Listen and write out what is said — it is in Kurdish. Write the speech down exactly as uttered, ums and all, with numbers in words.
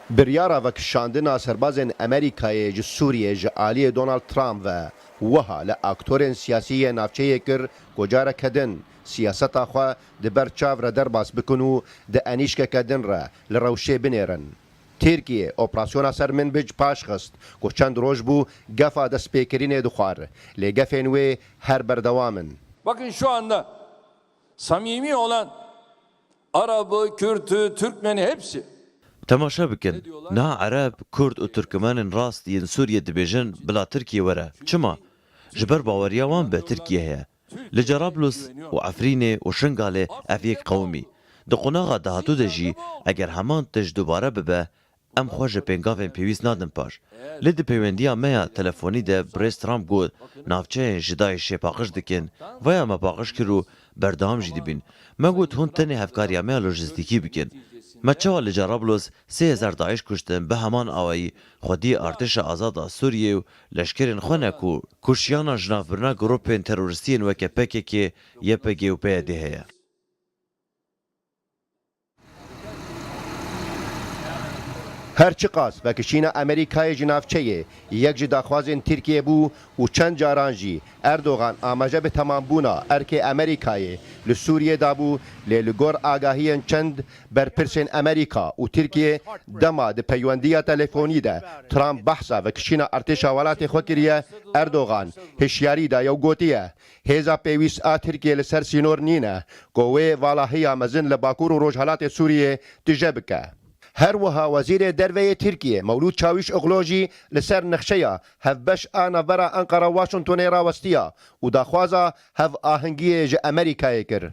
Biryara vekişandina serbazên Amerîkayê ji Sûriyê ji aliyê Donald Trump ve wiha li aktorên siyasî yê navçeyê kir ku careke din siyaseta xwe di ber çav re derbas bikin û di enîşkeke din re li rewşê binêrin. Tirkiye operasyona ser Minbic paş xist ku çend roj bû gefa destpêkirinê dixwar, lê gefên wê her berdewam in. Bakın şu anda samimi olan Arabı, Kürtü, Türkmeni hepsi. Temaşe bikin. Niha Ereb, Kurd û Turkmenên rast yên Sûriyê dibêjin bila Tirkiye were. Çima? Ji ber baweriya wan bi Tirkiye heye. Li Cerablus û Efrînê û Şingalê ev yek qewimî. Di qonaxa dahatû de jî eger heman tişt dubare bibe, em xwe ji pêngavên pêwîst nadin paş. Lê di pêwendiya me ya telefonî de birêz Trump got, navçeyên ji DAIŞ'ê paqij dikin, vaya me paqij kir û berdewam jî dibin. Me got, hûn tenê hevkariya me ya lojistîkî bikin. Me çawa li Cerablus sê hezar DAIŞ kuştin, bi heman awayî xwediyê artêşa azad a Sûriyê û leşkerên xwe ne ku kuşiyana ji navbirina grûpên teroristiyên weke P K K, Y P G û P Y D heye. Her çiqas vekişîna Amerîkayê ji navçeyê yek ji daxwazên Tirkiyê bû û çend caran jî Erdogan amaje bi temambûna erkê Amerîkayê li Sûriyê dabû, lê li gor agahiyên çend berpirsên Amerîka û Tirkiyê, dema di peywendiya telefonî de Trump behsa vekişîna artêşa welatê xwe kiriye, Erdogan hişyarî daye û gotiye, hêza pêwîst a Tirkiyê li ser sînor nîne ku wê valahiya mezin li Bakur û Rojhelatê Sûriyê tije bike. Her wiha Wezîrê Derve yê Tirkiyê Mewlûd Çawîşoglu jî li ser nexşeya hevbeş a navbera Enqera Washingtonê rawestiya û daxwaza hevahingiyê ji Amerîkayê kir.